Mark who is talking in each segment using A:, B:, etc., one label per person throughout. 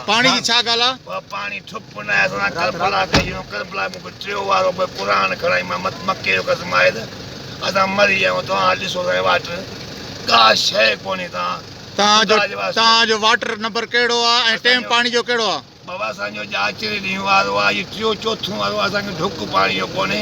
A: پاڻي جي ڇا ڳالهه آ؟
B: بابا پاڻي ٺپ نه آهي اسان ڪربلا ڪئي هيون ڪربلا مون کي ٽيو وارو پوء قرآن کڻائي مان مڪي جو قسم آهي ته اسان مري ويا آهيون توهان ڏسو سائين واٽر ڪا شيء ڪونهي توهان
A: توهان جو توهان جو واٽر نمبر ڪهڙو آ ۽ ٽيم پاڻي جو ڪهڙو آ؟
B: بابا اسان جو ڄاچري ڏينهن وارو آ هي ٽيو چوٿون وارو آ اسان کي ڍڪ پاڻي جو ڪونهي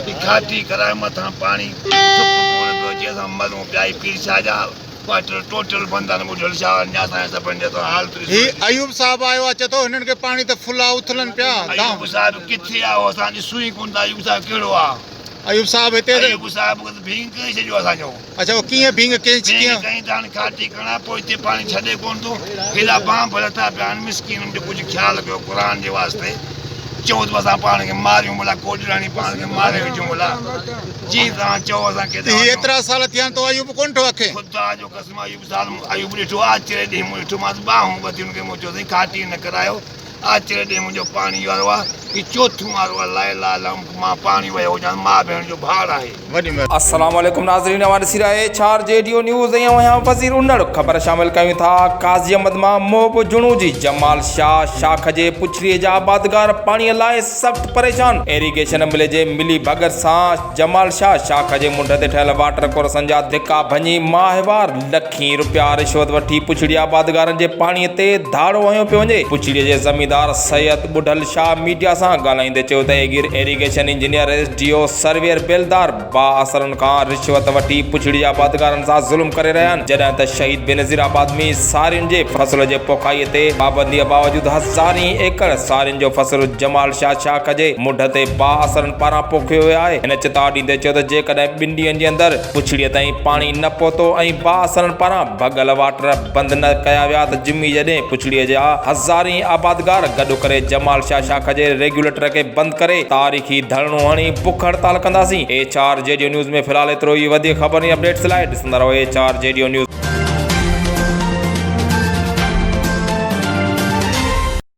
B: هي کاٽي ڪرائي مٿان پاڻي ٺپ ڪونه پيو اچي اسان مرون پيا هي پير شاهه جا ڪوارٽر ٽوٽل بند آهن ٻڍل شاهه وارن جا اسان جا سڀن جا توهان حالت ڏسو
A: هي ايوب صاحب آيو آ چئي ٿو هنن کي پاڻي ته ڦلا اٿلن پيا
B: ايوب صاحب ڪٿي آ اسان ڏسون ئي ڪونه ٿا ايوب صاحب ڪهڙو آ
A: ايوب صاحب هتي
B: ايوب صاحب ڀينگ ڪري ڇڏيو اسان جو
A: اڇا اهو ڪيئن ڀينگ ڪئين
B: ڀينگ ڪئين ته هاڻي کاٽي ڪرڻا پوء هتي پاڻي ڇڏي ڪونه ٿو هيڏا بانڀ لٿا پيا آهن مسڪينن جو ڪجهه خيال ڪيو قرآن جي واسطي چئو ته اسان پاڻ کي ماريون ڀلا ڪوڏر هڻي پاڻ کي ماري وجهون ڀلا جي توهان چئو اسان ڪيڏانهن
A: هي ايترا سال ٿيا آهن تو ايوب ڪونه ٺو اکين.
B: خدا جو قسم ايوب سال ايوب ڏٺو آچري ڏينهن مون ڏٺو مان ٻانهون ٻڌي ان کي مون چيو سائين کاٽي نه ڪرايو آچري ڏينهن منهنجو پاڻي وارو آ هي چوٿون وارو آ لا اله الا الله مان پاڻي ويو هجان ماء ڀيڻ جو ڀاڙ آهي.
A: وڏي مهرباني.
C: السلام عليڪم ناظرين اوهان ڏسي رهيا ايڇ آر جي ڊيو نيوز ۽ اوهان وزير انڙ خبر شامل ڪيون ٿا قاضي احمد مان محب جڻو جي جمال شاهه شاخ جي پڇڙي جا آبادگار پاڻي لاء سخت پريشان ايريگيشن عملي جي ملي ڀڳت سان جمال شاهه شاخ جي منڍ تي ٺهيل واٽر ڪورسن جا ڌڪا ڀڃي ماهوار لکين رپيا رشوت وٺي پڇڙي آبادگارن جي پاڻي تي ڌاڙو هنيو پيو وڃي. پڇڙي جي زميندار سيد ٻڍل شاهه ميڊيا سان ڳالهائيندي چيو ته irrigation engineer, S D O, surveyor, بيلدار بااثرن کان رشوت وٺي پڇڙي آبادگارن سان ظلم ڪري رهيا آهن جڏهن ته شهيد بينظير آباد ۾ سارين جي فصل جي پوکائي تي پابندي باوجود هزارين ايڪڙ سارين جو فصل جمال شاهه شاخ جي منڍ تي بااثرن پاران پوکيو ويو آهي هن چتاء ڏيندي چيو ته جيڪڏهن ٻن ڏينهن جي اندر پڇڙيء تائين پاڻي نه پهتو ۽ بااثرن پاران ڀڳل واٽر بند نه ڪيا ويا ته جمعي جي ڏينهن پڇڙيء جا هزارين آبادگار گڏ ڪري جمال شاهه شاخ جي ريگيوليٽر کي بند ڪري تاريخي ڌرڻو هڻي بک هڙتال ڪنداسين. ايڇ آر جي ڊيو نيوز ۾ في الحال ايترو ئي وڌيڪ خبرن ۽ اپڊيٽس لاء ڏسندا رهو ايڇ آر جي ڊيو نيوز.